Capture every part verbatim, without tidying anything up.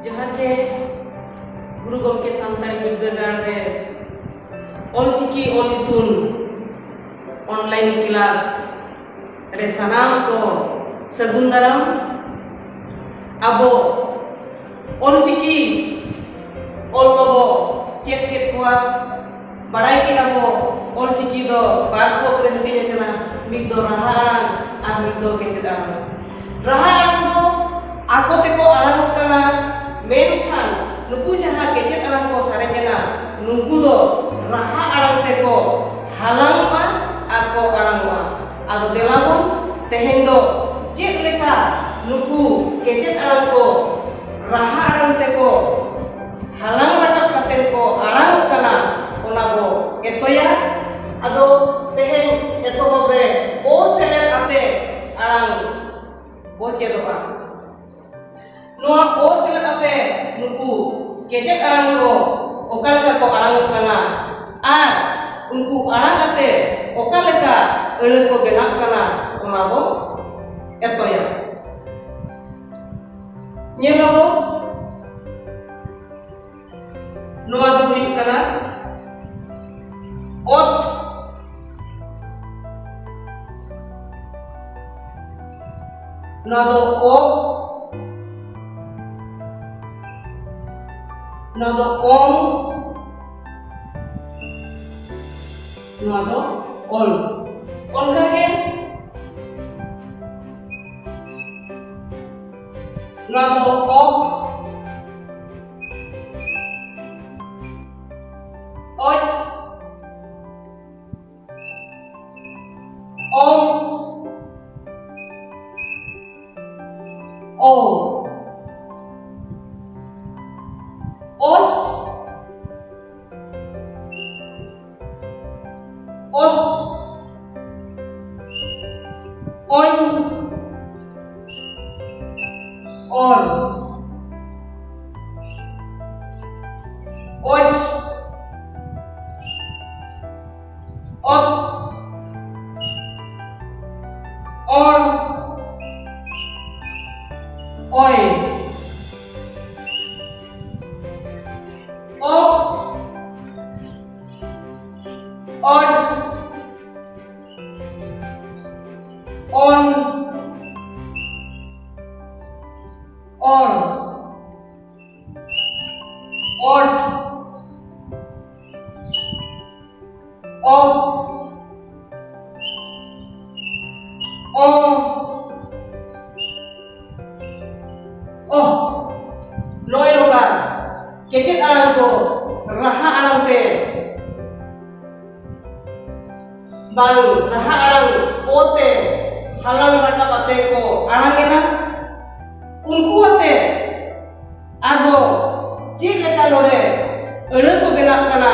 ᱡᱚᱦᱟᱨ ᱜᱮ᱾ ᱜᱩᱨᱩ ᱜᱚᱢᱠᱮ ᱥᱟᱱᱛᱟᱲᱤ ᱵᱤᱨᱫᱟᱹᱜᱟᱲ ᱨᱮ ᱚᱞᱪᱤᱠᱤ ᱚᱞ ᱤᱛᱩᱱ online class ᱨᱮ ᱥᱟᱱᱟᱢ ᱠᱚ ᱥᱟᱹᱜᱩᱱ ᱫᱟᱨᱟᱢ᱾ ᱟᱵᱚ ᱚᱞᱪᱤᱠᱤ ᱚᱞ ᱫᱚᱵᱚ ᱪᱮᱫ ᱠᱮᱫ ᱠᱚᱣᱟ᱾ ᱵᱟᱲᱟᱭ ᱠᱮᱫᱟ ᱵᱚ, ᱚᱞᱪᱤᱠᱤ ᱫᱚ ᱵᱟᱨ ᱛᱷᱚᱠ ᱨᱮ ᱦᱟᱹᱴᱤᱧ ᱟᱠᱟᱱᱟ, ᱢᱤᱫ ᱫᱚ ᱨᱟᱦᱟ ᱟᱲᱟᱝ ᱟᱨ ᱢᱤᱫ ᱫᱚ ᱠᱮᱪᱮᱫ ᱟᱲᱟᱝ᱾ ᱨᱟᱦᱟ ᱟᱲᱟᱝ ᱫᱚ ᱟᱠᱚ ᱛᱮᱠᱚ ᱟᱲᱟᱝᱚᱜ ᱠᱟᱱᱟ, ᱢᱮᱱᱠᱷᱟᱱ ᱱᱩᱠᱩ ᱡᱟᱦᱟᱸ ᱠᱮᱪᱮᱫ ᱟᱲᱟᱝ ᱠᱚ ᱥᱟᱨᱮᱡ ᱮᱱᱟ, ᱱᱩᱠᱩ ᱫᱚ ᱨᱟᱦᱟ ᱟᱲᱟᱝ ᱛᱮᱠᱚ ᱦᱟᱞᱟᱝᱚᱜᱼᱟ ᱟᱨ ᱠᱚ ᱟᱲᱟᱝᱚᱜᱼᱟ᱾ ᱟᱫᱚ ᱫᱮᱞᱟ ᱵᱚᱱ ᱛᱮᱦᱮᱧ ᱫᱚ ᱪᱮᱫ ᱞᱮᱠᱟ ᱱᱩᱠᱩ ᱠᱮᱪᱮᱫ ᱟᱲᱟᱝ ᱠᱚ ᱨᱟᱦᱟ ᱟᱲᱟᱝ ᱛᱮᱠᱚ ᱦᱟᱞᱟᱝ ᱨᱟᱠᱟᱵ ᱠᱟᱛᱮ ᱠᱚ ᱟᱲᱟᱝᱚᱜ ᱠᱟᱱᱟ, ᱚᱱᱟ ᱵᱚ ᱮᱛᱚᱭᱟ᱾ ᱟᱫᱚ ᱛᱮᱦᱮᱧ ᱮᱛᱚᱦᱚᱵ ᱨᱮ ᱚ ᱥᱮᱞᱮᱫ ᱟᱛᱮ ᱟᱲᱟᱝ ᱵᱚ ᱪᱮᱫᱚᱜᱼᱟ᱾ ᱱᱚᱣᱟ ᱚ ᱥᱮᱞᱮᱫ ᱟᱛᱮ ᱱᱩᱠᱩ ᱠᱮᱪᱮᱫ ᱟᱲᱟᱝ ᱠᱚ ᱚᱠᱟ ᱞᱮᱠᱟ ᱠᱚ ᱟᱲᱟᱝᱚᱜ ᱠᱟᱱᱟ ᱟᱨ ᱩᱱᱠᱩ ᱟᱲᱟᱝ ᱟᱛᱮ ᱚᱠᱟ ᱞᱮᱠᱟ ᱟᱹᱲᱟᱹ ᱠᱚ ᱵᱮᱱᱟᱜ ᱠᱟᱱᱟ, ᱚᱱᱟ ᱵᱚ ᱮᱛᱚᱭᱟ᱾ ᱧᱮᱞ ᱟᱵᱚ, ᱱᱚᱣᱟ ᱫᱚ ᱦᱩᱭᱩᱜ ᱠᱟᱱᱟ ᱚᱛ, ᱱᱚᱣᱟ ᱫᱚ ᱚ, ᱱᱚᱣᱟ ᱫᱚ ᱚᱝ, ᱱᱚᱣᱟ ᱫᱚ ᱚᱞ᱾ ᱚᱱᱠᱟ ᱜᱮ ᱱᱚᱣᱟ ᱫᱚ ᱚᱠ, ᱚᱡ, ᱚᱝ, ᱚ, ᱚᱥ, ᱚᱦ, ᱚᱧ, ᱚᱞ, ᱚᱪ, ᱚᱛ, ᱚᱲ, ᱚᱭ᱾ ᱥᱮᱪᱮᱫ ᱟᱲᱟᱝ ᱠᱚ ᱨᱟᱦᱟ ᱟᱲᱟᱝ ᱛᱮ ᱵᱟᱝ ᱨᱟᱦᱟ ᱟᱲᱟᱝ ᱚ ᱛᱮ ᱦᱟᱞᱟᱝ ᱨᱟᱠᱟᱵ ᱟᱛᱮ ᱠᱚ ᱟᱲᱟᱝ ᱮᱫᱟ, ᱩᱱᱠᱩ ᱟᱛᱮ ᱟᱨᱦᱚᱸ ᱪᱮᱫ ᱞᱮᱠᱟ ᱱᱚᱰᱮ ᱟᱹᱲᱟᱹ ᱠᱚ ᱵᱮᱱᱟᱜ ᱠᱟᱱᱟ,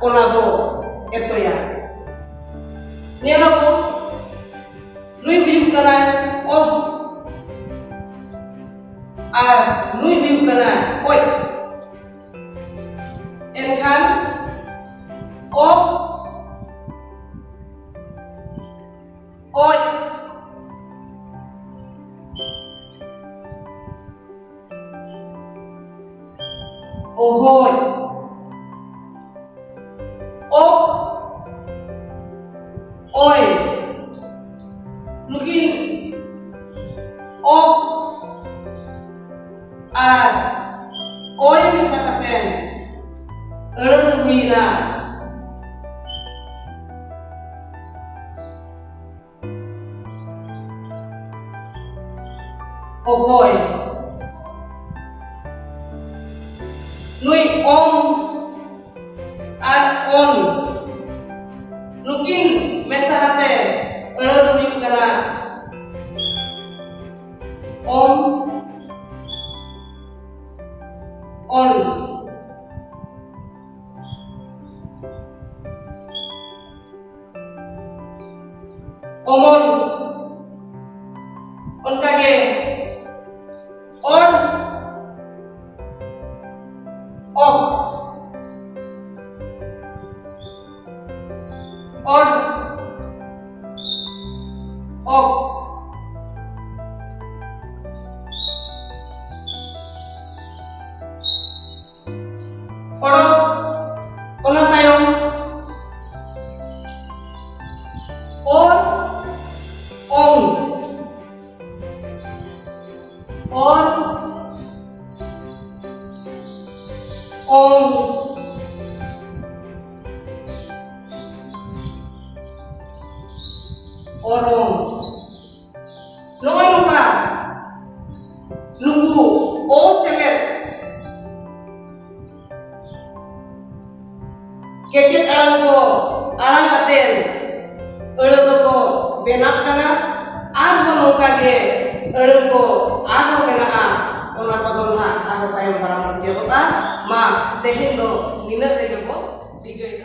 ᱚᱱᱟ ᱵᱚ ᱮᱛᱚᱭᱟ᱾ ᱧᱮᱞ ᱟᱵᱚ, ᱱᱩᱭ ᱦᱩᱭᱩᱜ ᱠᱟᱱᱟᱭ ᱚᱦ ᱟᱨ ᱱᱩᱭ ᱦᱩᱭᱩᱜ ᱠᱟᱱᱟᱭ ᱚᱡ᱾ ᱮᱱᱠᱷᱟᱱ ᱚᱦ, ᱚᱡ, ᱚᱦᱚᱡ, ᱚᱠ, ᱚᱭ᱾ ᱱᱩᱠᱤᱱ ᱚᱠ ᱟᱨ ᱚᱭ ᱢᱮᱥᱟ ᱠᱟᱛᱮ ᱟᱹᱲᱟᱹ ᱫᱚ ᱦᱩᱭᱱᱟ ᱚᱠᱚᱭ᱾ ᱱᱩᱭ ᱚᱢ ᱟᱨ ᱚᱱ, ᱱᱩᱠᱤᱱ ᱢᱮᱥᱟ ᱠᱟᱛᱮ ᱟᱹᱲᱟᱹ ᱫᱚ ᱦᱩᱭᱩᱜ ᱠᱟᱱᱟ ᱚᱢ, ᱚᱱ᱾ ᱚᱢᱚᱱ᱾ ᱚᱱᱠᱟᱜᱮ ᱚᱱ, ᱚᱠ, ᱚᱱ, ᱚᱠ᱾ ᱚᱰᱚᱠ᱾ ᱚᱱᱟ ᱛᱟᱭᱚᱢ ᱚᱨ, ᱚᱝ, ᱚᱨ, ᱚᱝ, ᱚᱨᱚᱝ᱾ ᱱᱚᱜᱼᱚᱭ ᱱᱚᱝᱠᱟ ᱱᱩᱠᱩ ᱚ ᱥᱮᱞᱮᱫ ᱵᱮᱱᱟᱜ ᱠᱟᱱᱟ᱾ ᱟᱨᱦᱚᱸ ᱱᱚᱝᱠᱟ ᱜᱮ ᱟᱹᱲᱟᱹ ᱠᱚ ᱟᱨᱦᱚᱸ ᱢᱮᱱᱟᱜᱼᱟ, ᱚᱱᱟ ᱠᱚᱫᱚ ᱱᱟᱦᱟᱜ ᱟᱨᱦᱚᱸ ᱛᱟᱭᱚᱢ ᱫᱟᱨᱟᱢ ᱵᱚᱱ ᱪᱮᱫᱚᱜᱼᱟ᱾ ᱢᱟ ᱛᱮᱦᱮᱧ ᱫᱚ ᱱᱤᱱᱟᱹᱜ ᱨᱮᱜᱮ ᱵᱚ ᱴᱷᱤᱠᱟᱹᱭ